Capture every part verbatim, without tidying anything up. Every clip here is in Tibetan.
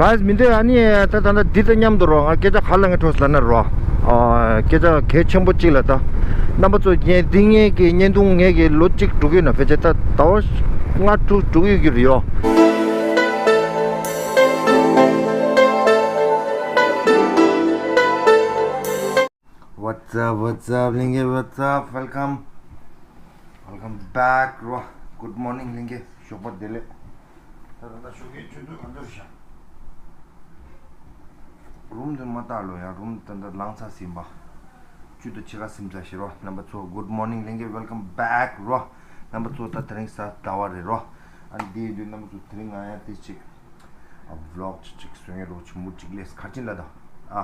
གཱས་མི་འདོད། ཨ་ནི་ད་ད་ད་འདི་ད་མཉམ་དུ་རོ། ང་སྐད་ཆ་ག་ལ་ངས་འཕྲོ་ལ་ན་རོ། ཨ། སྐད་ཆ་གལ་ཆེན་པོ་གཅིག་ལ་ད། རྣམ་པ་ཚོ་ངས་འདི་ངས་ཀྱི་བརྙན་ཐུང་ངས་ཀྱི་ལོ་གཅིག་འགྲོ་གི་ཡོད་ན། ཕལ་ཆེར་ད་ཟླ་བ་ལྔ་དྲུག་འགྲོ་གི་ཡོད་ཀྱི་རེད་ཡོ། What's up, what's up, ལྷན་རྒྱས། What's up, welcome, welcome back རོ། Good morning ལྷན་རྒྱས། ཞོགས་པ་བདེ་ལེགས། ད་ད་ད་ཞོགས་ཀའི་ཆུ་ཚོད་ག་ཚོད་རེད་ཤག་རུམ་དུ་མ་བལྟ་ལོ་ཡ། རུམ་ད་ད་ལངས་ཚར་ཟིན་པ། བཅུ་དང་ཕྱེད་ཀ་ཟིན་ཚར་ཤག་རོ། རྣམ་པ་ཚོ་good morning ལྷན་རྒྱས། Welcome back རོ། རྣམ་པ་ཚོ་ད་དེ་རིང་གཟའ་ཟླ་བ་རེད་རོ། ཨ་ནི་དེ་ཡིན་དུས་རྣམ་པ་ཚོ་དེ་རིང་ང་ཡང་དེ་ཅིག་ཨ། vlog ཅིག་ཅིག་བཟོ་ཡ་རོ། ཆུ་མོ་ཅིག་ལས་གར་ཅིག་ལ་ད། ཨ།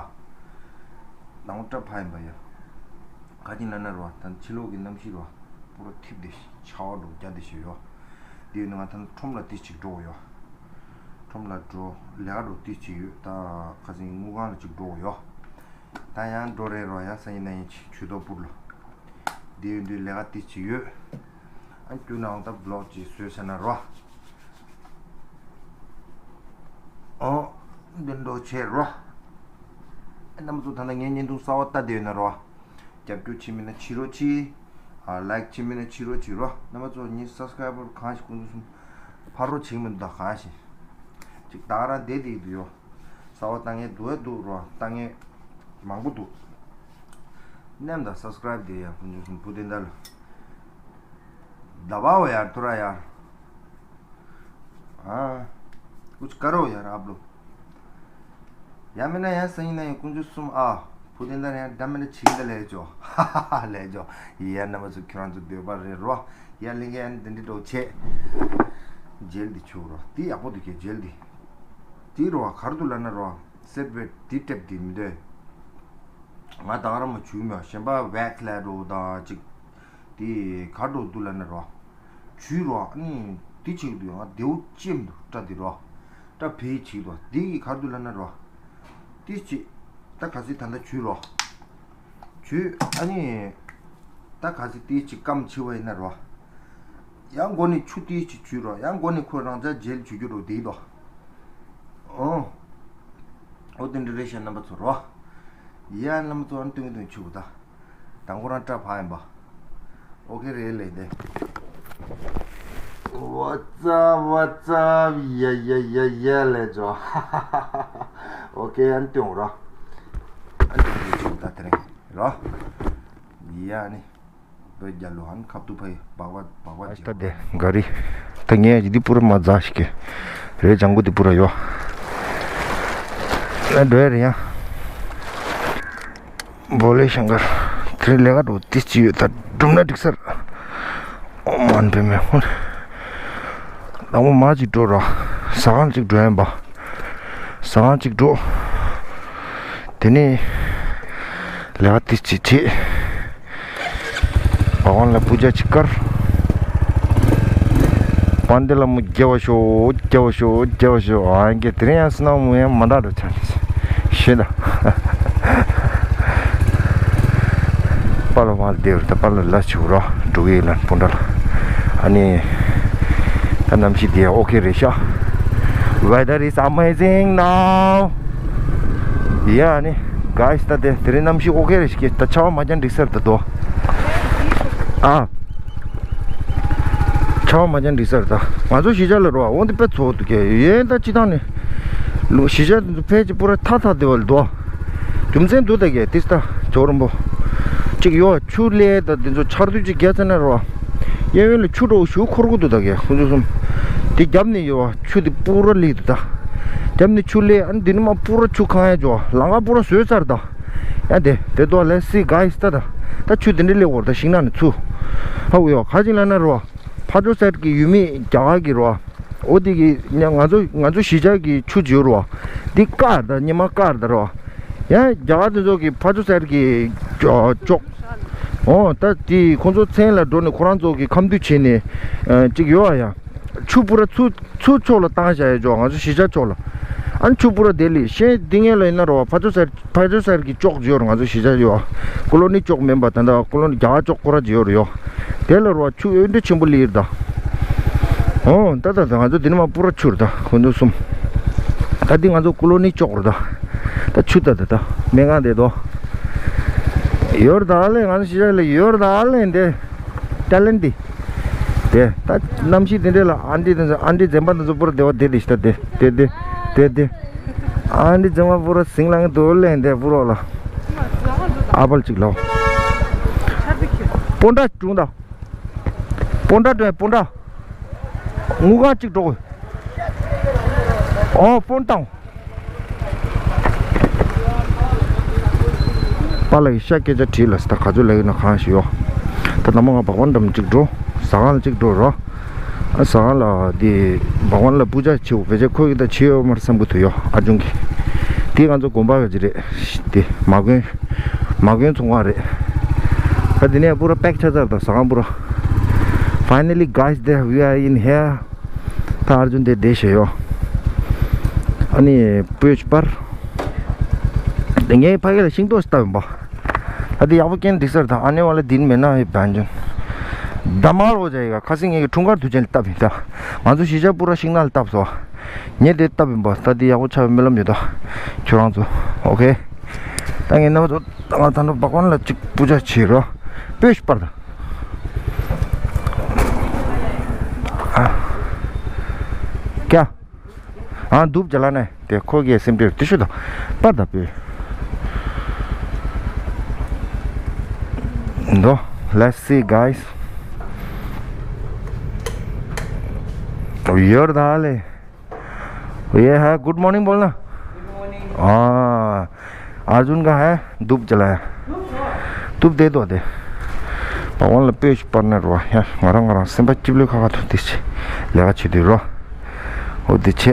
ནང་སྐྲ་ཕ་ཡིན་པ་ཡ། ག་ཅིག་ལ་ན་རོ། ད་ཕྱི་ལོགས་ཀྱི་གནམ་གཤིས་རོ། པུ་ར་འཐིབས་ཏེ་ཤི། ཆར་པ་འདྲ་རྒྱག་བསྡད་ཤག་ཡོ། དེ་ཡིན་དུས་ང་ད་ཁྲོམ་ལ་དེ་ཅིག་འགྲོ་གི་ཡོ། ཁྲོམ་ལ་འགྲོ། ལས་ཀ་འདྲ་དེ་ཅིག་ཡོད། ད་ཁ་སང་དངུལ་ཁང་ལ་ཅིག་འགྲོ་གི་ཡོ། ད་ཡང་འགྲོ་རན་རོ། ཡང་སང་ཉིན་གནངས་ཉིན་ཅིག་ཇུས་གཏོགས་པུར་ལ། དེ་ཡིན་དུས་ལས་ཀ་དེ་ཅིག་ཡོད། ཨ། བསྐྱུར་ནའང་ད་vlog ཅིག་བཟོས་ཟེར་ན་རོ། ཨོ། འདི་འདྲ་བྱས་རོ། རྣམ་པ་ཚོ་ད་ལྟ་ངའི་བརྙན་ཐུང་གསར་པ་ལྟ་བསྡད་ཡོད་ན་རོ། རྒྱབ་སྐྱོར་བྱེད་མིན་ན་བྱེད་རོགས་གྱིས། ཨ། like བྱེད་མིན་ན་བྱེད་རོགས་གྱིས་རོ། རྣམ་པ་ཚོ་ངའི་subscriber གང་ཞིག་ཀུན་སློང་གསུམ་ཕར་རོ་བྱེད་མི་འདུག་ད། གང་ཞིག་ཅིག་ད་ག་རང་བསྡད་བསྡད་ཀྱི་འདུག་ཡོ། གསར་པ་ལྟ་མཁན་འདུག་ཨེ་འདུག་རོ། ལྟ་མཁན་མང་པོ་འདུག་མནན་ད་subscribe དེ་ཡ། ཀུན་སློང་གསུམ་བུ་དེ་འདྲ་ལ། ད་བའོ་ཡར་ཐོ་ར་ཡར། ཨ། ཀུ་ཅི་ཀ་རོ་ཡར་ཨབ་ལོ། ཡ་མིན་ན་ཡ་སང་ཉིན་ན་ཡ་ཀུན་སློང་གསུམ། ཨ། བུ་དེ་འདྲ་ཡ་འདྲ་མི་འདྲ་བྱེད་ཀྱི་འདུག་ལས་ཇོ། ཧ་ཧ་ཧ། ལས་ཇོ། ཡ་རྣམ་པ་ཚོ་ཁྱོད་རང་ཚོ་འདོད་པ་རེད་རོ། ཡ་ལིང་ག་ཡ་འདི་འདྲ་འདྲ་བྱས། ཇེལ་འདི་བྱུག་རོ། དེ་ཡག་པོ་འདུག་གས་ཇེལ་འདི། དེ་རོ་ག་རེ་འདུག་ལབ་ན་རོ། སེ་བེད་དེ་ཊེབ་དེ་མི་འདོད། ང་ད་ག་རང་མ་བྱུག་མེད། གཞན་པ་ཝེག་སི་ལབ་འདྲ་བོ་དང་ཅིག་དེ་ག་རེ་འདུག་ལབ་ན་རོ། བྱུག་རོ། ཨ་ནི་དེ་བྱེད་ཀྱི་འདུག་ང་བདེ་བོ་ཅིག་མི་འདུག་སྐྲ་དེ་རོ། སྐྲ་བེད་བྱེད་ཀྱི་འདུག་དེ་གི་ག་རེ་འདུག་ལབ་ན་རོ། དེ་བྱེད། ད་ག་ཚོད་ད་ལྟ་བྱུག་རོ། བྱུག་ཨ་ནི། ད་ག་ཚོད་དེ་ཅིག་སྐམ་ཆེ་བ་ཡིན་ན་རོ། ཡང་མགོ་ནས་ཆུ་དེ་ཅིག་བྱུག་རོ། ཡང་མགོ་ནས་ཁོ་རང་ཅག་ཇེལ་བྱུག་རྒྱུ་རོ། དེ་དོ། ཨོ། ཨོ་དེ་འདྲ་རེད་ཤག་རྣམ་པ་ཚོ་རོ། ཡ་རྣམ་པ་ཚོ་ཨ་ནི་སྟོན་གི་འདུག་བྱུག་ད། དང་ཁོ་རང་སྐྲ་ཕར་ཡིན་པ། ཨོ་ཁེ་རེད་ལས་དེ། What's up, what's up? ཡ་ཡ་ཡ་ཡ་ལས་ཇོ། ཨོ་ཁེ་ཨ་ནི་སྟོན་རོ། ཨ་ནི་སྟོན་གི་བྱུག་ད་དེ་རིང་རོ། ཡ་ནི། བོད་རྒྱལ་ལོ་ཨན་ཁབ་ཏུ་ཕའི་བག་བ་བག་བ་ཨ་ཅིག་ད་དེ་ག་རི། ད་ངས་འདི་པུ་ར་མ་ཛ་ཞིག་གི་རེད། ལྗང་གུ་འདི་པུ་ར་ཡོ། ལ་འགྲོ་ཡ་རེད་ཡ། བོ་ལེ་ཤང་གར། དེ་རིང་ལས་ཀ་འགྲོ་དེ་ཅི་ཡོད་ད་སྒྲུབ་ན་འགྲིག་སར། ཨོ་མ་འབད་མེད་ཧུན། དང་པོ་མ་ཅིག་འགྲོ་ར། ཟ་ཁང་ཅིག་འགྲོ་ཡན་པ། ཟ་ཁང་ཅིག་འགྲོ། དེ་ནས་ལས་ཀ་དེ་ཅིག་བྱེད། བ་ཝང་ལ་པུ་ཇ་ཅིག་དཀར། པན་དེ་ལ་མོ་རྒྱལ་བ་ཤོག་རྒྱལ་བ་ཤོག་རྒྱལ་བ་ཤོག་ཨ་ཡང་གི་དེ་རིང་ཡང་སུ་ནང་མོ་ཡང་མ་འདྲ་འགྲོ་ཆ་ནས་ཤེས་ད། པ་ལ་མ་ལ་དེ་བར་ད་པ་ལ་ལ་ཆུ་རོ་འགྲོ་གི་ལ་སྤུན་ཟླ་ལ། ཨ་ནི་ད་གནམ་གཤིས་དེ་ཨོ་ཁེ་རེད་ཤག Weather is amazing now. ཡ་ཨ་ནི་guys ད་དེ་དེ་རིང་གནམ་གཤིས་ཨོ་ཁེ་རེད་ཤག་ད་ཆར་པ་མ་རྒྱག་འགྲིག་སར་ད་དོ། ཨ། ཆར་པ་མ་རྒྱག་འགྲིག་སར་ད། ང་ཚོ་གཞིས་ཆགས་ལ་རོ་འོ་འདི་དཔེ་ཚོགས་འདུག་གས་ཡན་ད་སྤྱི་བཏང་ནས། ལོ་གཞིས་ཆགས་འདི་ཚོ་ཕལ་ཆེར་པུ་ར་ཐག་ཐག་དེ་བ་ལ་འདུག་རྒྱུ་མཚན་འདུག་ད་གས་ཏིས་ད་ཇོ་རིན་པོ། གཅིག་ཡོ་ཆུ་ལས་ད་འདི་ཚོ་ཆར་དུས་གཅིག་རྒྱག་ཚེ་ན་རོ། གཡས་གཡོན་ལ་ཆུ་འདྲ་བོ་ཞུ་འཁོར་གི་འདུག་ད་གས་ཁོང་ཚོ་གསུམ། དེ་རྒྱབ་ནས་ཡོ་ཆུ་དེ་པུ་ར་ལི་འདུག་ད། རྒྱབ་ནས་ཆུ་ལས་ཨ་ནི་འདི་ནི་མ་པུ་ར་ཆུ་གང་ཡ་ཇོ་ལང་ཀ་པུ་ར་བཟོས་ཚར་ད། ཡ་དེ་དེ་དོ་let's see guys ད་ད། ད་ཆུ་དེ་འདྲ་ལས་འོར་ད་ཤིང་ནགས་ནས་ཚུ། ཧ་འུ་ཡོ་ག་ཅིག་ལ་ན་རོ། ཕ་ཇོ་སར་གི་ཡུལ་མི་རྒྱ་གར་གི་རོ། འོ་དེ་གི་ང་ཚོ་ང་ཚོ་གཞིས་ཆགས་ཀྱི་ཆུ་བརྗོད་རོ། འདི་དཀར་ད་ཉི་མ་དཀར་ད་རོ། ཡང་རྒྱ་གར་དེ་ཚོ་གི་ཕ་ཇོ་སར་གི་ཅོག་ཅོག་འོ་ད་དེ་ཁོང་ཚོ་མཚན་ལ་འགྲོ་ནས་ཁོ་རང་ཚོ་གི་ཁམས་འདུས་བྱས་ནས་ཅིག་ཡོད་ཨ་ཡ། ཆུ་པུ་ར་ཚུ་ཚུ་ཕྱོགས་ལ་བཏང་བཞག་ཡོད་ཅོག་ང་ཚོ་གཞིས་ཆགས་ཕྱོགས་ལ། ཨ་ནི་ཆུ་པུ་ར་དེ་ལི་ཤེས་འདི་ངན་ལ་ཡིན་ན་རོ་ཕ་ཇོ་སར། ཕ་ཇོ་སར་གྱི་ཅོག་ཡོད་རེད་ང་ཚོ་གཞིས་ཆགས་ཡོད། ཀོ་ལོ་ནི་ཅོག་མིན་པ་ད་ལྟ་ཀོ་ལོ་ནི་རྒྱ་གར་ཅོག་ཁོ་ར་ཅིག་ཡོད་རེད་ཡོ། དེ་ལ་རོ་ཆུ་ཨེ་འདྲ་ཆེན་པོ་ལི་ཡིར་ད། ཨོ་ད་ད་ད་ང་ཚོ་འདི་ནི་མ་པུ་ར་ཆུར་ད་ཁོ་ཚོ་གསུམ། ད་འདི་ང་ཚོ་ཀོ་ལོ་ནི་ཅོག་རེད་ད། ད་ཆུ་ད་ད་ད་སྨན་ཁང་དེ་དོ། ཡོར་ད་ལེ་ང་ཚོ་ཤི་ཤ་ལེ་ཡོར་ད་ལེ་འདི། ཊེ་ལེན་ཊི་འདི། དེ་ད་གནམ་གཤིས་དེ་འདྲ་ལ་ཨན་ཊི་དེ་ཚོ་ཨན་ཊི་འཛེམ་པ་དེ་ཚོ་པུ་ར་དེ་བ་དེ་དེ་ཤི་ད་དེ་དེ་དེ་དེ་དེ། ཨན་ཊི་འཛེམ་པ་པུ་ར་ཟིང་ལང་དུ་ལེ་འདི་པུ་རོ་ལ། ཨ་པལ་གཅིག་ལའོ། སྤོན་ཊ་ཀྲུང་ད། སྤོན་ཊ་ཀྲུང་སྤོན་ཊ། ངུ་གང་གཅིག་འགྲོ་གི། ཨོ་ཕོན་བཏང་། པཱ་ལགས་ཀྱིས་ཤ་སྐད་ཆ་དྲིས་ལ་ད་ག་ཚོད་ལབ་ཡོད་ན་གང་ཞིག་ཡོད། ད་ནམ་མ་ང་བག་བན་འགྲམ་གཅིག་འགྲོ། ཟ་ཁང་ལ་གཅིག་འགྲོ་རོགས། ཨ་ཟ་ཁང་ལ་དེ་བག་བན་ལ་པུ་ཇ་བྱེད་འོ་བེ་ཅེ་ཁོ་གི་ད་བྱེད་ཡོད་མར་བསམ་གི་ཐུ་ཡོད་ཨ་ཅུང་གི། དེ་ང་ཚོ་དགོན་པ་ག་ཅི་རེད། དེ་མ་དགོན། མ་དགོན་ཚོང་ཁང་རེད། ད་དེ་ནས་པུ་ར་པེག་ཆགས་ཚར་ད་ཟ་ཁང་པུ་ར། Finally guys, there we are in here. ད་ཨར་ཇུན་དེ་བསྡད་བཞག་ཡོད། ཨ་ནི་པོས་པར། ངས་ཕ་གི་ལ་ཤིང་ཏོག་ཞིག་བཏབ་ཡིན་པ། ད་དེ་ཡག་པོ་སྐྱེས་འགྲིག་ས་རེད་ད། ཨ་ནེ་བ་ལ་དིན་མེད་ན་ཧེ་བན་ཇུན། ད་མ་རོ་ཇ་ཡི་ག་ཁ་སིང་ངེད་ཀྱི་འཁྲུངས་སྐར་དུས་ཆེན་ལ་བཏབ་ཡིན་ད། ང་ཚོ་གཞིས་ཆགས་པུ་ར་ཤིང་ནགས་ལ་བཏབ་སོང་། ངས་དེ་བཏབ་ཡིན་པ། ད་དེ་ཡག་པོ་ཆགས་པའི་སྨོན་ལམ་ཡོད་ད། ཁྱོད་རང་ཚོ་ཨོ་ཁེ། ད་ངས་རྣམ་པ་ཚོ་ད་ང་ད་ནོ་བག་བན་ལ་གཅིག་པུ་ཇ་བྱེད་རོགས། པོས་པར་ད། ཀྱ། ཨ་འདུག་ཇ་ལ་ནས་དེ་ཁོ་གིས་སེམས་ཁྲལ་དེ་ཤུ་དང་པར་དང་པོས། འདོ། Let's see, guys. ཡོར་ད་ལེ། ये है, good morning बोलना। हाँ। अर्जुन का है धूप जलाया। धूप दे दो दे। བག་བན་ལ་པོས་པར་ནས་རོ་ཡ། ང་རང་ང་རང་སེམས་པ་སྐྱིད་ལོས་ཁ་ཁ་ཐུག་དེ་ཆེ། ལས་ཀ་བྱེད་དུས་རོ། འོ་དེ་ཆེ།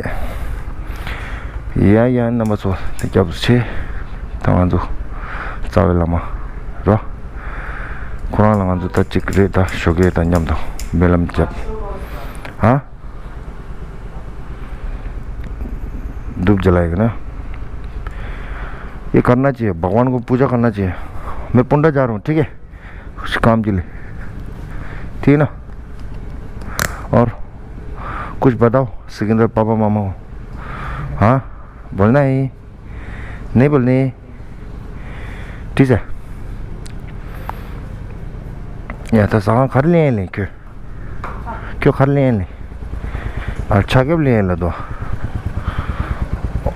ཡ་ཡ་རྣམ་པ་ཚོ་དེ་སྐྱབས་སུ་ཆེ། ད་ང་ཚོ་རྩ་བའི་བླ་མ་རོ། ཁོ་རང་ལ་ང་ཚོ་ད་གཅིག་རེད་ད་ཞོགས་ཀས་དང་མཉམ་དུ་སྨོན་ལམ་བརྒྱབ། ཧ། धूप जलाएगा ना। ये करना चाहिए, भगवान को पूजा करना चाहिए। मैं पुंडा जा रहा हूँ, ठीक है, कुछ काम के लिए, ठीक है ना। और कुछ बताओ सिकंदर पापा मामा को। हाँ, बोलना है, नहीं बोलने। ठीक है। या तो सगा कर लिए लें क्यों? ཁྱོད་ག་རེ་ལེན་ལེ། ཨ་ཆ་ཁེབས་ལེན་ལ་དོ།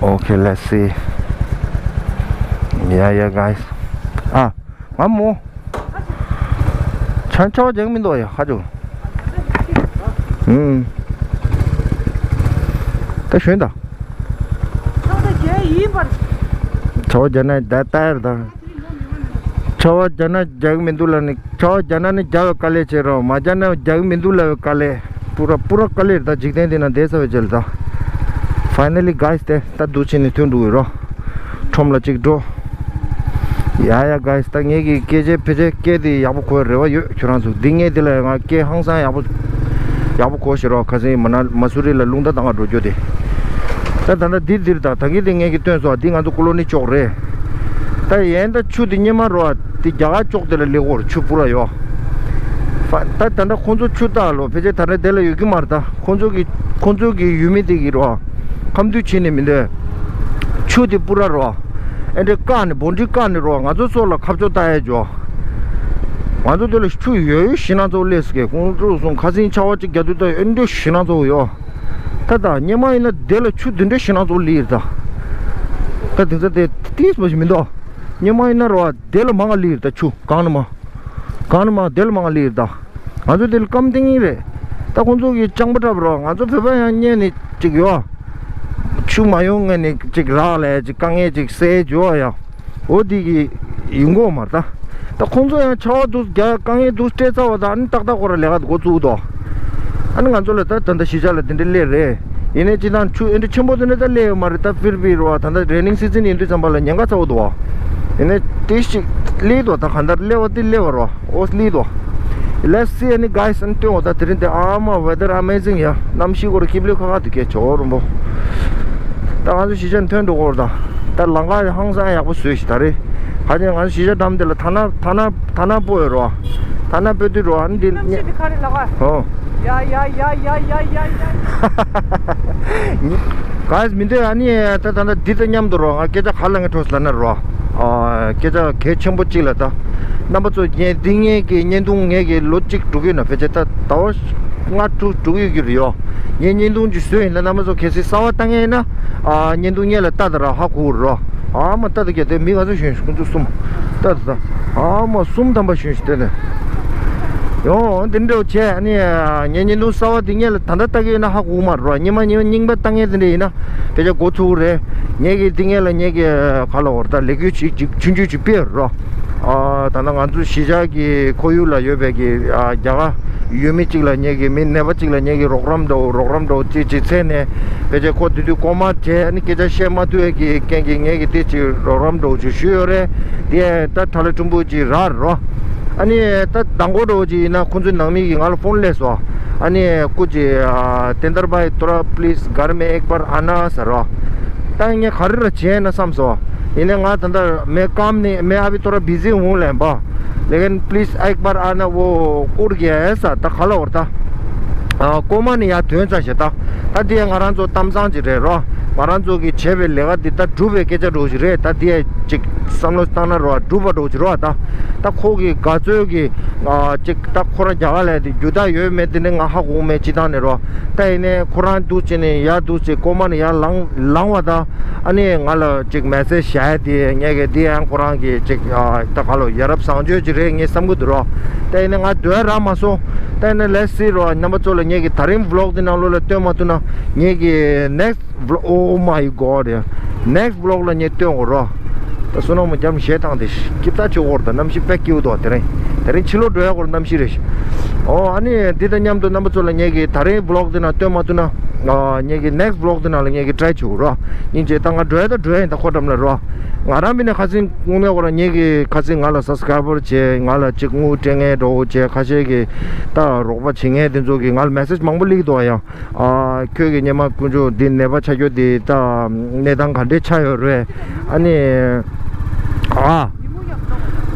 Okay, let's see. Yeah, yeah, guys. ཨ་ང་མོ། ཆ་ཆ་བ་རྒྱག་མི་འདུག་ཡ་ཁ་ཅུ། ཨུམ། ད་ཞོན་ད། ཆ་བ་རྒྱག་ན་ད་ལྟ་ཡར་ད། ཆ་བ་རྒྱག་ན་རྒྱག་མི་འདུག་ལ་ནི། ཆ་བ་རྒྱག་ན་ནི་རྒྱག་པའི་དཀའ་ལས་ཆེ་རོ། མ་རྒྱག་ན་རྒྱག་མི་འདུག་ལ་བའི་དཀའ་ལས། པུ་ར་པུ་ར་དཀའ་ལས་རེད་ད། འཇིག་རྟེན་འདི་ན་བསྡད་ཚར་བའི་རྗེས་ལ་ད། Finally, guys, དེ་ད་འདུག་ཕྱིན་ནས་ཐོན་འགྲོ་གི་རོ། ཁྲོམ་ལ་གཅིག་འགྲོ། ཡ་ཡ་guys, ད་ངེད་ཀྱི་སྐད་ཆའི་ཕལ་ཆེར་སྐད་དེ་ཡག་པོ་གོ་བའི་རེ་བ་ཡོད། ཁྱོད་རང་ཚོ་འདི་ངས་འདི་ལ་ང་སྐད་ཧང་སང་ཡག་པོ་ཡག་པོ་གོ་ཤེས་རོགས། ཁ་སང་མ་ན་མ་སུ་རི་ལ་རླུང་རྟ་བཏང་ག་འགྲོ་རྒྱུ་དེ། ད་ད་ལྟ་འདི་འདིར་ད་ད་གིན་དེ་ངས་ཀྱི་སྟོན་སོང་། འདི་ང་ཚོ་ཀོ་ལོ་ནི་ཅོག་རེད། ད་ཡན་ད་ཆུ་དེ་སྙེ་མ་རོ་དེ་རྒྱ་གར་ཅོག་དེ་ལ་ལེགས་འོར་ཆུ་པུ་ར་ཡོ། ད་ད་ལྟ་ཁོང་ཚོ་ཆུ་བཏགས་ལོ་ཕལ་ཆེར་ད་རེས་དེ་ལ་ཡོད་ཀྱི་མ་རེད་ད། ཁོང་ཚོ་གི་ཁོང་ཚོ་གི་ཡུལ་མི་དེ་གི་རོ། ཁམས་འདུས་ཕྱིན་ནས་མི་འདོད། ཆུ་དེ་པུ་ར་རོ། ཨེ་འདྲས་བཀག་ནས་བོན་ཁྲི་བཀག་ནས་རོ། ང་ཚོ་སོགས་ལ་ཁ་ཕྱོགས་ལྟ་ཡ་ཇོ། ང་ཚོ་དེ་ལ་ཆུ་ཡོད་ཡོད་ཞེད་སྣང་ཚ་པོ་སླེབས་སོང་གི། ཁོང་ཚོ་སོང་ཁ་སང་ཆར་པ་གཅིག་རྒྱག་དུས་ད་ཨེ་འདྲས་ཞེད་སྣང་ཚ་པོ་ཡོད། ད་ད་སྙེ་མ་ཡིན་ན་དེ་ལ་ཆུ་དེ་འདྲས་ཞེད་སྣང་ཚ་པོ་སླེབས་ད། ད་དེང་སང་དེ་ཏིས་མ་ཞིག་མི་འདུག་སྙེ་མ་ཡིན་ན་རོ་དེ་ལ་མང་ང་སླེབས་ད། ཆུ་གང་ན་མ་གང་ན་མ་དེ་ལ་མང་ང་སླེབས་ད། ང་ཚོ་དེ་ལ་སྐམ་ཐེངས་ཡིན་རེད། ད་ཁོང་ཚོ་གི་རྐྱང་པ་འཁྲབ་རོགས། ང་ཚོ་བོད་པ་ཡང་གཉེན་ནི་ཅིག་ཡོད། ཆུ་མ་ཡོང་ངས་ནི་ཅིག་རག་ལས་ཅིག་དཀའ་ངལ་ཅིག་སེལ་འཇོག་ཡ། འོ་དེ་གི་ཡིན་གོ་མ་རེད་ད། ད་ཁོང་ཚོ་ཡང་ཆར་པ་འདུག་རྒྱག་དཀའ་ངལ་འདུག་སྤྲད་ཚར་བ་ད་ཨ་ནི་ཏག་ཏག་ཁོ་ར་ལས་ཀ་འགོ་བཙུགས་དོ། ཨ་ནི་ང་ཚོ་ལ་ད་ད་ལྟ་གཞིས་ཆགས་ལ་དེ་འདྲ་སླེབས་རེད། ཡིན་ནའི་སྤྱི་བཏང་ཆུ་ཨེ་འདྲ་ཆེན་པོ་དེ་འདྲ་ད་སླེབས་ཡོད་མ་རེད། ད་ཕིར་བི་རོ་ད་ད་རེ་ནིང་སི་ཛན་ཡིན་དུས་ཙམ་པ་ལ་ཉེན་ཁ་ཚ་པོ་འདུག་བ། ཡིན་ནའི་དེ་ཞིག་སླེབས་དོ། ད་གང་ལྟར་སླེབས་པ་དེ་སླེབས་པ་རོ། ཨོ་སླེབས་དོ། Let's see any guys ཨ་ནི་སྟོན་འོ་ད་དེ་རིང་དེ་ཨ་མ་weather amazing ཡ། གནམ་གཤིས་སྐོར་སྐྱིབ་ལོས་ཁ་ཁ་དུ་སྐད་ཆོག་རོ་མོ། ད་ང་ཚོ་གཞིས་ཆགས་ཐོན་འགྲོ་གོ་ར་ད། ད་ལམ་ཁ་ཧང་སང་ཡག་པོ་བཟོས་ཤིག་ད་རེད། ཁ་ཅན་ང་ཚོ་གཞིས་ཆགས་འགྲམ་དེ་ལ་ཐ་ན་ཐ་ན་ཐ་ན་སྤོ་ཡོད་རོ། ཐ་ན་སྤོ་དུས་རོ་ཨ་ནི་འདི་གནམ་གཤིས་འདི་ག་རེ་ལབ་ག་ཧོ། ཡ་ཡ་ཡ། ག་ཡེས་མི་འདོད། ཨ་ནི་ད་ད་ད་འདི་ད་མཉམ་དུ་རོ། ང་སྐད་ཆ་ག་ལ་ངས་འཕྲོས་ལ་ན་རོ། ཨ་སྐད་ཆ་གལ་ཆེན་པོ་གཅིག་ལ་ད། རྣམ་པ་ཚོ་ངས་འདི་ངས་ཀྱི་བརྙན་ཐུང་ངས་ཀྱི་ལོ་གཅིག་འགྲོ་གི་ན། ཕལ་ཆེར་ད་ཟླ་བ་ལྔ་དྲུག་འགྲོ་གི་ཡོད་ཀྱི་རེད་ཡོ། ངས་བརྙན་ཐུང་ཅིག་བཟོས་ཡིན་ན། རྣམ་པ་ཚོ་གལ་སྲིད་གསར་པ་ལྟ་མཁན་ཡིན་ན། ཨ་བརྙན་ཐུང་སྔོན་ལ་ལྟ་ད་ར་ཧ་གོ་རོ། ཨ་མ་ལྟ་ད་ག་དེ་མི་ག་ཚོད་ཞོན་ཤག་ཁོང་ཚོ་གསུམ། ལྟ་ད་ད། ཨ་མ་གསུམ་ཐམ་པ་ཞོན་ཤག་དེ་ནས། ཡོ་འདི་འདྲ་བྱས། ཨ་ནི་ངས་བརྙན་ཐུང་གསར་པ་འདི་སྔོན་ལ་ད་ལྟ་ལྟ་གི་ཡོད་ན་ཧ་གོ་མ་རོ། སྔོན་མ་སྔོན་མ་རྙིང་པ་ལྟ་མཁན་དེ་འདྲ་ཡིན་ན་ཕལ་ཆེར་མགོ་ཚོས་རེད། ངས་ཀྱི་འདི་སྔོན་ལ་ངས་ཀྱི་ག་ལ་འོར་ད་ལས་འགུལ་ཅིག་ཅིག་ཆུང་ཆུང་ཅིག་སྤེལ་རོ། ཨ་ད་ལྟ་ང་ཚོ་གཞིས་ཆགས་ཀྱི་ཁོར་ཡུག་ལ་ཡོད་པའི་གི་ཨ་རྒྱ་གར་ཡུལ་མི་གཅིག་ལ་ངས་ཀྱི་མི་ནད་པ་གཅིག་ལ་ངས་ཀྱི་རོགས་རམ་འདྲ་བོ་རོགས་རམ་འདྲ་བོ་ཅིག་ཅིག་བྱས་ནས། ཕལ་ཆེར་ཁོ་དེ་དུས་ཀོ་མ་བྱས། ཨ་ནི་སྐད་ཆ་བཤད་མ་ཐུབ་པའི་གི་རྐྱེན་གྱིས་ངས་ཀྱི་དེ་ཅིག་རོགས་རམ་འདྲ་བོ་ཅིག་ཞུས་ཡོད་རེད། དེ་ད་ཁྲ་ལ་ཁྲུམ་བུ་ཅིག་རག་རོ། ཨ་ནི་ད་མདང་དགོང་འདྲ་བོ་ཅིག་ཡིན་ན་ཁོང་ཚོའི་ནང་མི་གིས་ང་ལ་ཕོན་སླེབས་སོང་། ཨ་ནི་ཀུ་ཅི་ཨ་དེ་འདར་བའི་ཏོ་ར་པི་ལིས་གར་མེ་ཨེག་པར་ཨ་ན་ཟེར་རོ། ད་ངས་ག་རེ་ར་བྱས་ན་བསམ་སོང་། ཡིན་ནའི་ང་ད་ལྟ་མེ་ཀམ་ནི་མེ་ཨ་བི་ཏོ་ར་བི་ཟི་འོང་ལེན་པ། ལེ་གན་པི་ལིས་ཨེག་པར་ཨ་ན་བོ་ཨུར་གེ་ས་ད་ག་ལ་འོར་ད། ཨ་ཀོ་མ་ནི་ཡ་དོན་ཚ་ཞེ་ད། ད་དེ་ང་རང་ཚོ་གཏམ་བཟང་ཅིག་རེད་རོ། ང་རང་ཚོ་གི་བྱས་པའི་ལས་ཀ་འདི་ད་འགྲུབ་པའི་སྐད་ཆ་འགྲོ་ཞིག་རེད། ད་དེ་ཅིག་བསམ་བློ་བཏང་ན་རོ། འགྲུབ་པ་འགྲོ་ཞིག་རོ། ད་ད་ཁོ་གི་ག་ཚོད་ཀྱི་ཨ་ཅིག་ད་ཁོ་རང་རྒྱ་གར་ལ་དེ་རྒྱུ་ད་ཡོད་མེད་དེ་ནི་ང་ཧ་གོ་མེད་སྤྱི་བཏང་ནས་རོ། ད་ཡིན་ནའི་ཁོ་རང་འདུག་ཅེ་ནས་ཡར་འདུག་ཅེ་ཀོ་མ་ནི་ཡར་ལངས་ལངས་བ་ད། ཨ་ནི་ང་ལ་ཅིག་མེ་སེ་ཇི་བྱས་དེ་ངས་གི་དེ་ཡང་ཁོ་རང་གི་ཅིག་ཨ་ད་ག་ལོ་ཡ་རབས་བཟང་སྤྱོད་ཅིག་རེད་ངས་བསམ་གི་འདུག་རོ། ད་ཡིན་ནའི་ང་སྡོད་རག་མ་སོང་། ད་ཡིན་ནའི་let's see རོ། རྣམ་པ་ཚོ་ལ་ངས་གི་ད་རིང་བི་ལོག་དེ་ནང་ལོགས་ལ་སྟོན་མ་ཐུབ་ན་ངས་གི་next vlog, oh my god, next vlog ལ་ངས་སྟོན་དགོས་རོ། ད་བསོད་ནམས་རྒྱབ་ཞེ་དྲག་དེ་སྐྱིད་ད་ཆུ་འོར་ད་གནམ་གཤིས་དཔེ་སྐྱིད་འདུག་དེ་རིང་། དེ་རིང་ཕྱི་ལོགས་འགྲོ་ཡ་སྐོར་གནམ་གཤིས་རེད། ཨོ་ཨ་ནི་འདི་དང་མཉམ་དུ་རྣམ་པ་ཚོ་ལ་ངས་གི་ད་རིང་བི་ལོག་དེ་ནང་སྟོན་མ་ཐུབ་ན། ཨ་ངས་གི་next vlog དེ་ནང་ལ་ངས་གི་try བྱེད་དགོས་རོ། སྙིང་རྗེ། ད་ང་འགྲོ་ཡ་ད་འགྲོ་ཡ་ཡིན། ད་ཁོ་འགྲམ་ལ་རོ། ང་རང་མིན་ན་ཁ་སང་དངོས་གནས་ཁོ་རང་ངས་གི་ཁ་སང་ང་ལ་subscriber བྱས། ང་ལ་ཅིག་དངུལ་སྤྲད་མཁན་འགྲོ་བྱས། ཁ་ཤས་ཀྱི་ད་རོགས་པ་བྱེད་མཁན་དེ་ཚོ་གིས་ང་ལ་message མང་པོ་སླེབས་འདུག་ཡང་། ཨ་ཁྱོད་ཀྱི་སྔོན་མ་དཀོན་མཆོག་འདི་ནད་པ་ཆགས་རྒྱུ་འདི་ད་གནས་སྟངས་ག་འདྲས་ཆགས་ཡོད་རེད། ཨ་ནི་ཨ་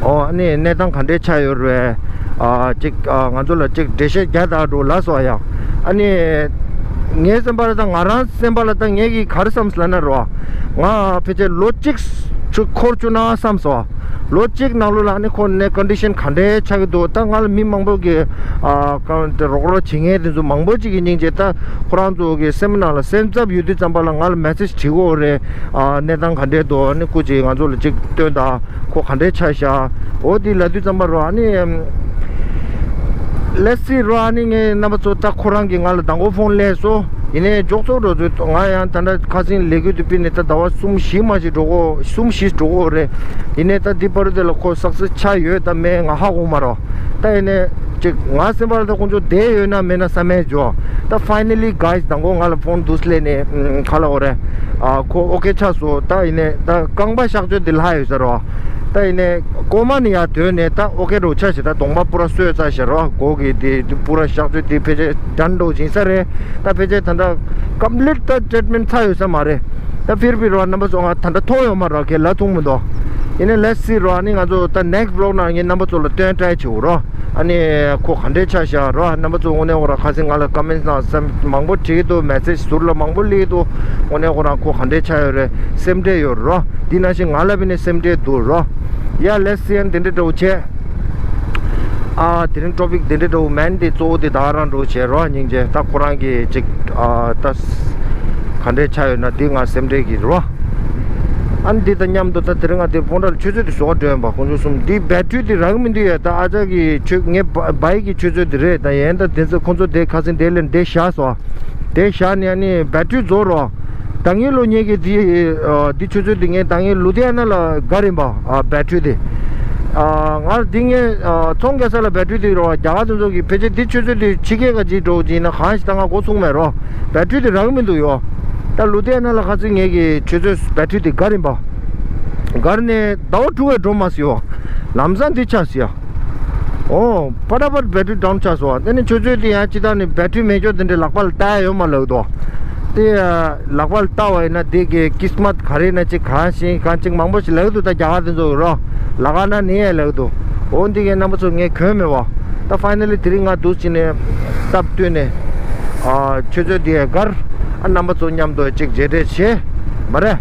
ཨོ་ཨ་ནི་གནས་སྟངས་ག་འདྲས་ཆགས་ཡོད་རེད། ཨ་ཅིག་ཨ་ང་ཚོ་ལ་ཅིག་འགྲེལ་བཤད་རྒྱག་དང་འགྲོ་ལ་སོགས་ཡང་། ཨ་ནི་ངའི་སེམས་པ་ལ་ད་ང་རང་སེམས་པ་ལ་ད་ངས་ཀྱིས་ག་རེ་བསམ་སོང་ལབ་ན་རོ། ང་ཕལ་ཆེར་ལོ་གཅིག་ཆུ་འཁོར་བཅུག་ན་བསམ་སོང་། ལོ་གཅིག་ནང་ལོགས་ལ་ཨ་ནི་ཁོ་ནས་condition ག་འདྲའི་ཆགས་ཀྱི་འདུག་ད་ང་ལ་མི་མང་པོ་གིས་ཨ་གང་དེ་རོགས་རོགས་བྱེད་མཁན་དེ་ཚོ་མང་པོ་ཅིག་གི་སྙིང་རྗེ། ད་ཁོ་རང་ཚོ་གི་སེམས་ནང་ལ་སེམས་འཚབ་ཡོད་དུས་ཙམ་པ་ལ་ང་ལ་message བྲིས་ཀྱི་ཡོད་རེད། ཨ་གནས་སྟངས་ག་འདྲའི་འདུག་ཨ་ནི་སྐུ་མཁྱེན་ང་ཚོ་ལ་ཅིག་སྟོན་དང་། ཁོ་ག་འདྲའི་ཆགས་ཤག་འོ་དེ་ལབ་དུས་ཙམ་པ་རོ། ཨ་ནི་let's see རོ། ཨ་ནི་ངས་རྣམ་པ་ཚོ་ད་ཁོ་རང་གིས་ང་ལ་མདང་དགོང་ཕོན་སླེབས་སོང་། ཡིན་ནའི་འཇོག་ཚོགས་འགྲོ་ཚོད་ང་ཡང་ད་ལྟ་ཁ་སང་ལས་འགུལ་དུ་ཕུད་ནས་ད་ཟླ་བ་གསུམ་བཞི་མ་ཞིག་འགྲོ་གོ་གསུམ་བཞི་འགྲོ་གོ་རེད། ཡིན་ནའི་ད་འདི་བར་དེ་ལ་ཁོ་success ཆགས་ཡོད་ད་མེད་ང་ཧ་གོ་མ་རོ། ད་ཡིན་ནའི་ཅིག་ང་སེམས་པ་ལ་ད་ཁོང་ཚོ་བསྡད་ཡོད་ན་མེད་ན་བསམ་མེད་འཇོག་ད་finally guys མདང་དགོང་ང་ལ་ཕོན་འདུག་སླེབས་ནས་ཨམ་ག་ལབ་དགོས་རེད། ཨ་ཁོ་okay ཆགས་སོང་། ད་ཡིན་ནའི་ད་རྐང་པ་གཤག་བཅོས་འདི་ལྷག་ཡོད་ས་རོ། ད་ཡིན་ནའི་ཀོ་མ་ནི་ཡར་དོན་ནས་ད་okay འགྲོ་ཆ་ཞིག་ད་གདོང་པ་པུ་ར་གསོས་ཚར་ཞེས་རོ། མགོ་གི་དེ་དེ་པུ་ར་གཤག་བཅོས་དེ་ཕལ་ཆེར་done འགྲོ་ཕྱིན་ས་རེད། ད་ཕལ་ཆེར་ད་ལྟ་complete ད་treatment ཚར་ཡོད་ས་མ་རེད། ད་ཕིར་བི་རོ་རྣམ་པ་ཚོ་ང་ད་ལྟ་མཐོང་ཡོད་མ་རོ། ཁྱེད་ལ་ཐུག་མི་འདུག་ཡིན་ནའི་let's see རོ། ཨ་ནི་ང་ཚོ་ད་next vlog ནང་ངས་རྣམ་པ་ཚོ་ལ་སྟོན་try བྱེད་འོ་རོ། ཨ་ནི་ཁོ་ག་འདྲས་ཆགས་ཤག་རོ། རྣམ་པ་ཚོ་དངོས་གནས་ཁོ་རང་ཁ་སང་ང་ལ་comment ནང་སེམས་མང་པོ་བྲིས་འདུག message ཟུར་ལ་མང་པོ་སླེབས་འདུག་དངོས་གནས་ཁོ་རང་ཁོ་ག་འདྲས་ཆགས་ཡོད་རེད། སེམས་ཁྲལ་ཡོད་རོ། འདི་ནང་བཞིན་ང་ལ་བི་ནས་སེམས་ཁྲལ་འདུག་རོ། ཡ་let's see ཨ་ནི་དེ་འདྲས་འདྲ་བོ་བྱས། ཨ་དེ་རིང་topic དེ་འདྲས་འདྲ་བོ་མན་དེ་གཙོ་བོ་དེ་ད་རང་འདྲ་བོ་བྱས་རོ། སྙིང་རྗེ། ད་ཁོ་རང་གི་ཅིག་ཨ་ད་ག་འདྲས་ཆགས་ཡོད་ན་འདི་ང་སེམས་ཁྲལ་གྱི་རོ། ཨ་ནི་འདི་དང་མཉམ་དུ་ད་དེ་རིང་ང་དེ་ཕོན་ཊ་ལ་ཆུ་ཚོད་དེ་བཟོ་བ་འགྲོ་ཡོང་པ་ཁོང་ཚོ་གསུམ་འདི་battery དེ་རག་གི་མི་འདུག་ཡ། ད་ཨ་ཅག་གི་ཆུ་ངའི་བ་bike གི་ཆུ་ཚོད་དེ་རེད། ད་ཡན་ད་དེ་ཚོ་ཁོང་ཚོ་དེ་ཁ་སང་དེ་ལས་འདི་བཞག་སོང་། དེ་བཞག་ནས་ཨ་ནི་battery རྫོགས་རོ། ད་ངའི་ལོ་ངས་ཀྱི་འདི་འདི་ཆུ་ཚོད་འདི་ངས་ད་ངའི་ལུ་དྷི་ཡ་ན་ལ་བསྒར་ཡིན་པ་battery དེ། ང་འདི་ངས་ཚོང་རྒྱག་ས་ལ་battery དེ་རོ། རྒྱ་གར་དེ་ཚོ་གི་ཕལ་ཆེར་འདི་ཆུ་ཚོད་དེ་ཕྱི་རྒྱལ་ག་ཅིག་འགྲོ་གི་ཡིན་ན་གང་ཞིག་ད་ང་འགོ་ཚུགས་མེད་རོ། battery དེ་རག་གི་མི་འདུག་ཡོ། ད་ལུ་དྷི་ཡ་ན་ལ་ཁ་སང་ངས་ཀྱི་ཆུ་ཚོད་battery དེ་བསྒར་ཡིན་པ། བསྒར་ནས་ཟླ་བ་དྲུག་བས་འགྲོ་མ་སྲིད་ཡོ། ལམ་སང་འདི་ཆགས་སྲིད་ཡ། ཨོ། ཕ་ཏ་ཕ་ཏ་battery down ཆགས་སོང་། དེ་ནི་ཆུ་ཚོད་དེ་ཡང་ཅི་ད་ནི་battery མེད་ཅོག་དེ་འདྲའི་ལག་པ་ལ་བལྟ་ཡ་ཡོད་མ་ལགས་དོ། དེ་ལག་པ་ལ་བལྟ་བ་ཡིན་ན་དེ་གི་ཀིས་མད་ག་རེ་ན་ཅིག་གང་ཤེས་གང་ཅིག་མང་པོ་ཞིག་ལགས་འདུག་ད་རྒྱ་གར་དེ་ཚོ་རོ། ལག་ན་ནི་ཡ་ལགས་འདུག་འོ་འདི་གའི་རྣམ་པ་ཚོ་ངས་གོན་མེད་བ། ད་finally དེ་རིང་ང་འདུག་ཅི་ནས་སྟབས་བསྟུན་ནས་ཆུ་ཚོད་དེ་ཡ་བསྒར། རྣམ་པ་ཚོ་མཉམ་དུ་གཅིག་མཇལ་འཕྲད་བྱེད་མ་རེད།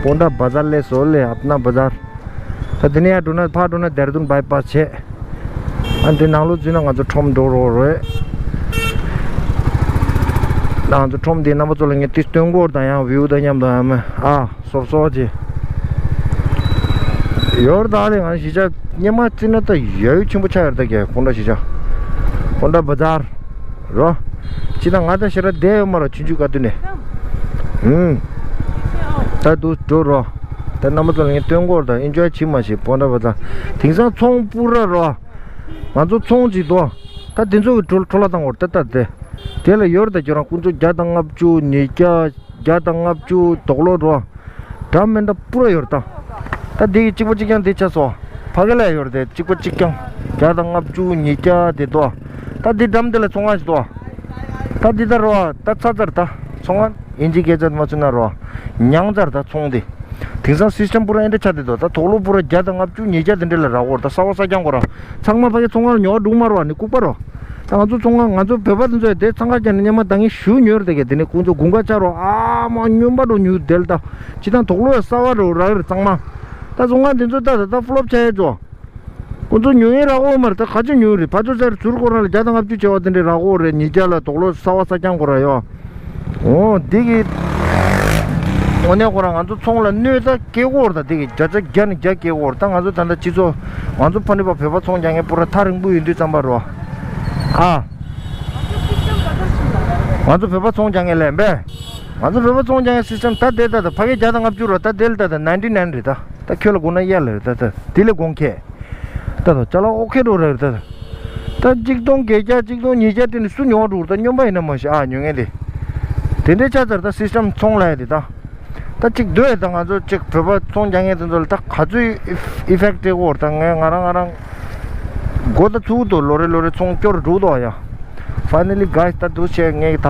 པོན་ཌ་བ་ཛར་སླེབས་སོང་ལེ། ཨབ་ན་བ་ཛར། ད་དེ་ནས་ཡར་འགྲོ་ན་ཕར་འགྲོ་ན་དེ་ར་དུན་བྷའི་པ་སི་བྱས། ཨ་འདི་ནང་ལོགས་འཛུལ་ན་ང་ཚོ་ཁྲོམ་འགྲོ་རོགས་རེད། ང་ཚོ་ཁྲོམ་འདི་རྣམ་པ་ཚོ་ལ་ངས་ཏིས་སྟོན་གོ་དང་ཡང་བིའུ་དང་མཉམ་དུ་ཨ་མ་ཨ་སོབ་སོབ་ཅེ། ཡོར་ད་ལེ་ང་གཞིས་ཆགས་སྙེ་མ་རྩི་ན་ད་ཡ་ཡུ་ཆེན་པོ་ཆགས་ཡོད་ད་གས། པོན་ཌ་གཞིས་ཆགས་པོན་ཌ་བ་ཛར་རོ། ཅི་ད་ང་ད་ཤེས་ར་བསྡད་ཡོད་མ་རོ་ཆུང་ཆུང་ག་དུས་ནས། ཧུམ། ད་དུ་འགྲོ་རོ། ད་རྣམ་པ་ཚོ་ལ་ངས་སྟོན་གོ་དང་ཨིན་ཇོའི་བྱེད་མ་ཤེས་པོན་ཌ་བ་ཛར། དེང་སང་ཚོང་པུ་ར་རོ། ང་ཚོ་ཚོང་ཅིག་འདུག་ད་དེ་ཚོ་གི་འཕྲོ་འཕྲོ་བརླག་བཏང་གོ་ད་ད་དེ། དེ་ལ་ཡོར་ད་ཁྱོད་རང་ཀུན་སྤྱོད་བརྒྱ་དང་ལྔ་བཅུ་ཉིས་བརྒྱ། བརྒྱ་དང་ལྔ་བཅུ་དོག་ལོ་འགྲོ། འདྲ་མི་འདྲ་པུ་ར་ཡོད་རེད་ད། ད་འདི་གི་གཅིག་པ་གཅིག་རྐྱང་འདི་ཆ་སོ། ཕ་གི་ལ་ཡོད་རེད་དེ་གཅིག་པ་གཅིག་རྐྱང་། བརྒྱ་དང་ལྔ་བཅུ་ཉིས་བརྒྱ་དེ་དོ། ད་འདི་འགྲམ་འདི་ལ་ཚོང་ཁང་ཞིག་དོ། ད་འདི་ད་རོ་ད་ཚ་ཚར་ད་ཚོང་ཁང་ཨིན་ཇི་སྐད་ཆ་མ་ཚུད་ན་རོ། ཉང་ཚར་ད་ཚོང་འདི། དེང་སང་སིས་ཊམ་པུ་ར་ཨེ་འདྲ་ཆགས་བསྡད་འདུག་ད་དོག་ལོ་པུ་ར་བརྒྱ་དང་ལྔ་བཅུ་ཉིས་བརྒྱ་དེ་འདྲ་ལ་རག་གོ་རེད་ད་གསར་པ་གསར་རྐྱང་གོ་ར། ཚང་མ་ཕ་གི་ཚོང་ཁང་ཉོ་བ་འགྲུག་མ་རོ་ནི་ལྐུགས་པ་རོ། ད་ང་ཚོ་ཚོང་ཁང་ང་ཚོ་བོད་པ་དེ་ཚོས་དེ་འཚང་ཁ་རྒྱག་ནས་སྙེ་མ་ད་ངས་ཞུ་ཉོས་རེད་ད་གས། དེ་ནས་ཁོང་ཚོ་དགུན་ཁ་ཆགས་རོ་ཨ་མ་སྨྱོན་པ་རོ་ཉུ་དེལ་ད། ཅི་དང་དོག་ལོ་ཡ་གསར་པ་རོ་རག་རེད་ཚང་མ། ད་ཚོང་ཁང་དེ་ཚོ་ད་ད་ད་ཕུ་ལོབ་ཆགས་ཡས་ཚོ། ཁོང་ཚོ་ཉོ་ཡས་རག་གོ་མ་རེད་ད་ག་ཅི་ཉོ་རེད་ཕ་ཚོ་ཚར་ཚུར་ཁོ་རང་ལ་བརྒྱ་དང་ལྔ་བཅུ་བྱས་པ་དེ་འདྲས་རག་གོ་རེད་ཉིས་བརྒྱ་ལ་དོག་ལོ་གསར་པ་གསར་རྐྱང་ཁོ་ར་ཡོ། འོ་འདི་གི་དངོས་གནས་ཁོ་རང་ང་ཚོ་ཚོང་ལ་གནོད་ད་སྐྱེལ་གོ་ར་ད་འདི་གི་བརྒྱ་ཆ་བརྒྱ་ནས་བརྒྱ་སྐྱེལ་གོ་ར་ད་ང་ཚོ་ད་ལྟ་སྤྱི་ཚོགས་ང་ཚོ་ཕ་ནི་པ་བོད་པ་ཚོང་རྒྱག་མཁན་པུ་ར་ཐག་རིང་པོ་ཡིན་དུས་ཙམ་པ་རོ། ཨ། ང་ཚོ་བོད་པ་ཚོང་རྒྱག་མཁན་ལས་པས། ང་ཚོ་བོད་པ་ཚོང་རྒྱག་མཁན་སིས་ཊམ་ད་དེ་ད་ད་ཕ་གི་བརྒྱ་དང་ལྔ་བཅུ་རོ་ད་དེ་ལ་ད་ད་ནའིན་ཊི་ནའིན་རེད་ད། ད་ཁྱོད་ལ་དགོངས་ན་གཡར་ལ་རེད་ད་ད་དེ་ལས་དགོངས་ཁྱེད། ད་ད་ཅ་ལག་ཨོ་ཁེ་འགྲོ་རེད་ད། ད་གཅིག་སྟོང་བརྒྱད་བརྒྱ་གཅིག་སྟོང་ཉིས་བརྒྱ་དེ་ནི་སུ་ཉོ་འགྲོ་ད་སྨྱོན་པ་ཡིན་ན་མ་ཤེས་ཨ་ཉོ་མཁན་དེ། དེ་འདྲའི་ཆ་ཚར་ད་སིས་ཊམ་ཚོང་ལ་ཡ་དེ་ད། ད་གཅིག་སྡོད་ད་ང་ཚོ་གཅིག་བོད་པ་ཚོང་རྒྱག་མཁན་དེ་ཚོ་ལ་ད་ག་ཚོད་ཨི་ཕེག་སྤྲད་གོ་ད་ངས་ང་རང་ང་རང་མགོ་ད་ཚུགས་དོ་ལོ་རེ་ལོ་རེ་ཚོང་སྐྱོར་འགྲོ་དོ་ཡ། Finally guys ད་འདུག་བྱས་ངས་ད་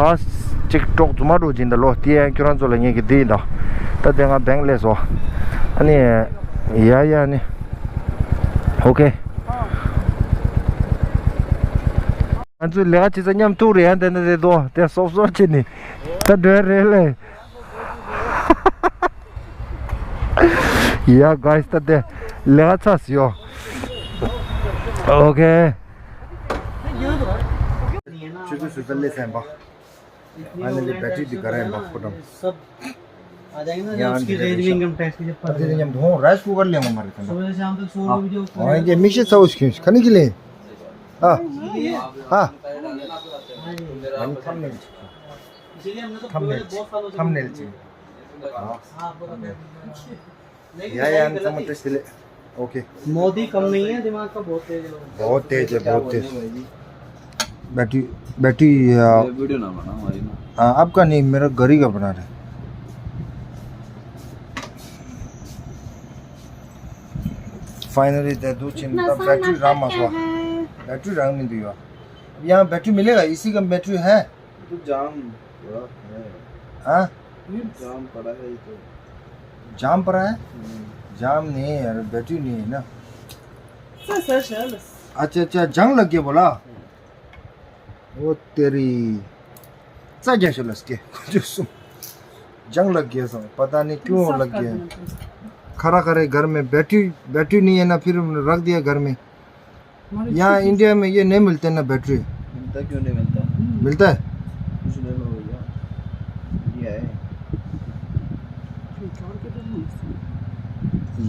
གཅིག་ཀྲོག་རྫུན་མ་འགྲོ་གྱིན་ད་ལོ་དེ་ཡང་ཁྱོད་རང་ཚོ་ལ་ངས་ཀྱི་དེ་ཡིན་ད། ད་དེ་ང་བེང་ལས་སོ། ཨ་ནི། ཡ་ཡ་ནི། ཨོ་ཁེ། ང་ཚོའི་ལས་ཀ་བྱེད་ས་མཉམ་ཐུག་རེད་ཡ་དེ་འདྲ་རེད་དོ་དེ་སོབ་སོབ་བྱེད་ནི། ད་འགྲོ་རེད་ལེ། ཡ་guys ད་དེ་ལས་ཀ་ཚར་སི་ཡོ། ཨོ་ཁེ། ཁྱོད་ཚོ་སུ་ཚ་ལས་སེམས་པ། ཨ་ནི་ལས་བེ་ཊི་རི་འདི་ག་རེ་ཡིན་པ་ཁོ་ཏམ། ཡང་འདི་རེད་ཤག་ཨ་འདི་རེད་མཉམ་དུ་ཧོང་རའི་སི་ཀུ་ཀར་ལེན་གོ་མ་རེད་ད། ཨ་ཡང་མིག་ཤེལ་ཚ་བོ་ཞིག་གྱོན་ཤིག་ག་ནི་གི་ལེན། ཨ། ཨ། ཨ་ནི་ཐམ་ནེལ་ཅིག་ཐམ་ནེལ་ཅིག་ཐམ་ནེལ་ཅིག་ཨ། ཐམ་ནེལ། या यार समझते सिले। ओके। मोदी कम नहीं है, दिमाग का बहुत तेज है लोग। बहुत तेज है, बहुत तेज। बैटरी, बैटरी, आ, वीडियो ना बना हमारी ना। हाँ, आपका नहीं, मेरा घर ही का बना रहे। Finally दे दो चिंता। बैटरी राम मसवा। बैटरी रंग नहीं दिया। अब यहाँ बैटरी मिलेगा, इसी का बैटरी है। तो जाम पड़ा है। हाँ? ये जाम पड़ा है ये तो। जाम पड़ा है? हम्म। जाम नहीं है यार, बैटरी नहीं है ना। Sir, sir, sir. अच्छा, अच्छा, जंग लग गया बोला? ओ तेरी। चा गया चलो इसके। जो सुन। जंग लग गया सब, पता नहीं क्यों लग गया। खड़ा करे घर में, बैटरी, बैटरी नहीं है ना, फिर रख दिया घर में। यहाँ इंडिया में ये नहीं मिलते ना बैटरी। मिलता क्यों नहीं मिलता? मिलता है। कुछ ले लो भैया, इंडिया है।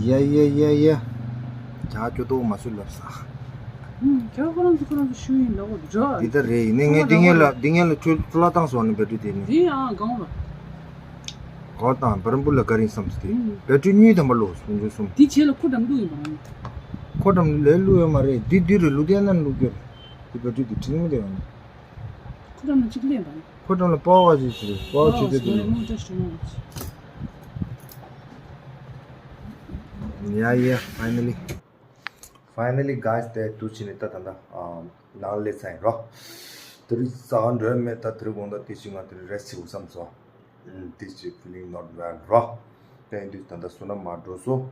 या या या या। 자, 저도 마술랍사। क्या करो तो करो तो शुरू ही लगो जा। इधर रे ने गे दिंगे ला, दिंगे ला चुला तांग सोने बैटरी देने। जी हाँ, गाँव ला। གོ་དང་བར་འབུ་ལ་ག་རིང་བསམ་སྟེ། ཨུམ། བེ་ཏྲི་གཉིས་དམ་པ་ལོ་སུམ་ཅུ་གསུམ། དེ་ཆེ་ལ་ཁོ་འགྲམ་འདུག་ཡིན་པ། ཁོ་འགྲམ་ལས་བླུག་ཡོད་མ་རེད། འདི་འདི་རུ་བླུག་དེ་ན་བླུག་རྒྱུ་རེད། དེ་བེ་ཏྲི་དེ་དྲིན་མི་བདེ་བ་ནི། ཁོ་འགྲམ་ལ་གཅིག་ལེན་དང་། ཁོ་འགྲམ་ལ་པ་བ་ཞིག་ཞིག་རེད། པ་བ་ཆེ་ཚད་དེ་རེད། Yeah, yeah, finally. Finally, guys, དེ་དུས་ཕྱིན་ནས་ད་ད་ད་ནང་ལས་ཚན་རོ། དེ་རིང་ས་ག་འགྲོ་ཡ་མེད། ད་དེ་རིང་དགོང་དག་ཏི་ཅི་ང་དེ་རིང་རེ་སི་ཊི་བྱེད་དགོས་བསམ་སོང་། ཨུམ། ཏི་ཅི་ཕི་ལིང་ནོཊ་ཝེལ་རོ། དེ་ཡིན་དུས་ད་ལྟ་བསོད་ནམས་མར་འགྲོ་སོང་།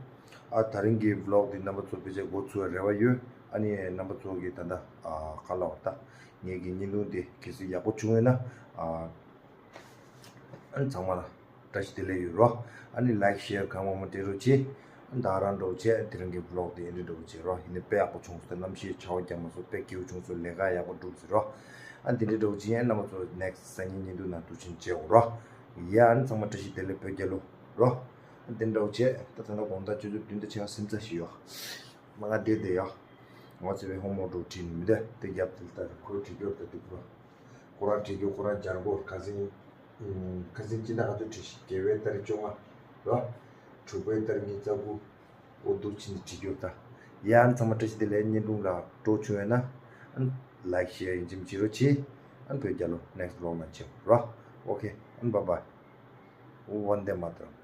ཨ། ད་རིང་གི་བི་ལོག་འདི་རྣམ་པ་ཚོ་ཕལ་ཆེར་འགོ་ཚུགས་པའི་རེ་བ་ཡོད། ཨ་ནི་རྣམ་པ་ཚོ་གིས་ད་ལྟ། ཨ། ག་ལབ་དགོས་རེད། ད་ངེད་ཀྱི་བརྙན་ཐུང་འདི་གལ་སྲིད་ཡག་པོ་བྱུང་ཡོད་ན། ཨ། ཨ་ནི་ཚང་མ་ལ་བཀྲ་ཤིས་བདེ་ལེགས་ཡོད་རོ། ཨ་ནི་ལའིཀ་ཤེར་གང་མང་མང་སྤྲད་རོགས་གྱིས། ཨ་ནི་ད་ག་རང་འདྲ་བོ་བྱས། དེ་རིང་གི་བི་ལོག་འདི་ཨེ་འདྲ་འདྲ་བོ་བྱས་རོ། ཡིན་ནའི་དཔེ་ཡག་པོ་བྱུང་སོང་། ད་གནམ་གཤིས་ཆར་པ་རྒྱག་མ་སོང་། དཔེ་སྐྱིད་པོ་བྱུང་སོང་། ལས་ཀ་ཡག་པོ་གྲུབ་སོང་རོ། ཨ་ནི་དེ་འདྲ་འདྲ་བོ་བྱས། ཨ་ནི་རྣམ་པ་ཚོ་ནེག་སི་ཊི་སང་ཉིན་བརྙན་ཐུང་ནང་འདུག་སེ་མཇལ་ཡོང་རོ། ཡ། ཨ་ནི་ཚང་མ་བཀྲ་ཤིས་བདེ་ལེགས། བོད་རྒྱལ་ལོ་རོ། ཨ་ནི་དེ་འདྲ་བོ་བྱས། ད་ད་ལྟ་དགོང་དག་ཆུ་ཚོད་བདུན་དང་ཕྱེད་ཀ་ཟིན་ཚར་ཞིག་ཡོད། མ་ང་བསྡད་བསྡད་ཡོད། ང་ཚོ་བའི་ཧོམ་ཝོག་འགྲོ་བྲིས་ནི་མི་འདུག་དེ་རྒྱབ་དེ་ལྟར་ཁོས་བྲིས་རྒྱུ་ད་དེ་ཁོ་རང་བྲིས་རྒྱུ་ཁོ་རང་སྦྱར་དགོས། ཁ་སང་། ཨུམ། ཁ་སང་སྤྱི་ཟླ་ག་ཚོད་བྲིས་ཤག་བརྒྱད་པའི་ཏ་རིག་བཅོ་ལྔ་རོ། དྲུག་པའི་ཏ་རིག་ཉི་ཤུ་རྩ་དགུ། འོ་འདུག་སེ་ནི་བྲིས་རྒྱུ་ད། ཡ། ཨ་ནི་ཚང་མ་བཀྲ་ཤིས་བདེ་ལེགས། བརྙན་ཐུང་ལ་སྤྲོ་བྱུང་ཡོད་ན། ཨ་ནི་ལའིཀ་ཤེར་ཡིན་གཅིག་མིན་གཅིག་རོགས་གྱིས། ཨ་ནི་བོད་རྒྱལ་ལོ། ནེག་སི་ཊི་བི་ལོག་ནང་མཇལ་རོ། ཨོ་ཁེ། ཨ་ནི་བཱའི་བཱའི། ཝན་དེ་མ་ཏརམ།